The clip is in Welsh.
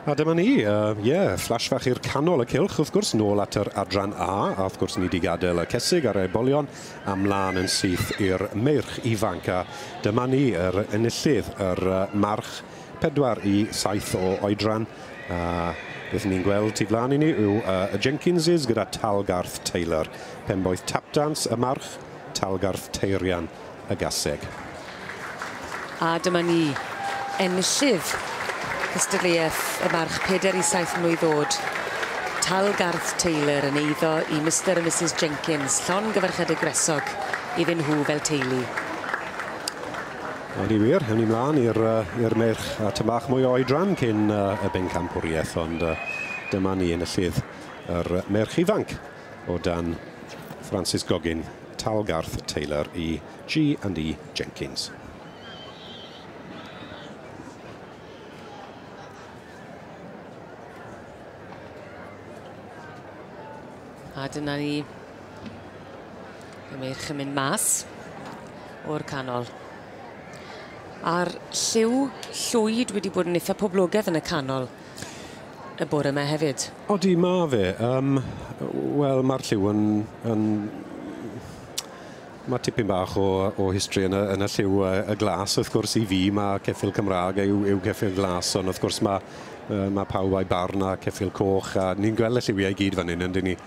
A dyma ni, flash fach i'r canol y cylch, wrth gwrs, nôl at yr adran A, a wrth gwrs ni wedi gadael y cesig a'r ebolion a mlaen yn syth i'r meirch ifanc. A dyma ni, yr enillydd, yr march 4 i 7 o oedran. A beth ni'n gweld tu flaen i ni yw y Jenkinses gyda Talgarth Taylor. Penboeth Tapdance y march, Talgarth Teirian y gaseg. A dyma ni, enillydd cystadleuaeth y march 4 i 7 mlwydd oed. Talgarth Taylor yn eiddo i Mr a Mrs Jenkins, llongyfarchiadau gwresog iddyn nhw fel teulu. Odi wir, ewn ni mlaen i'r meirch a tyn bach mwy o oedran cyn y bencampwriaeth, ond dyma ni enillydd yr meirch ifanc o dan Francis Goggin, Talgarth Taylor i G and E Jenkins. A dyna ni, y meirch yn mynd mas o'r canol. A'r lliw llwyd wedi bod yn eitha poblogaidd yn y canol y bore yma hefyd. Odi, ma fe. Wel, mae'r lliw yn mae tipyn bach o history yn y lliw y glas. Wrth gwrs i fi, mae ceffyl Cymraeg yw ceffyl glas, ond wrth gwrs mae pawb a'i barn a ceffyl coch, a ni'n gweld y lliwiau i gyd fan hyn, yndyn ni?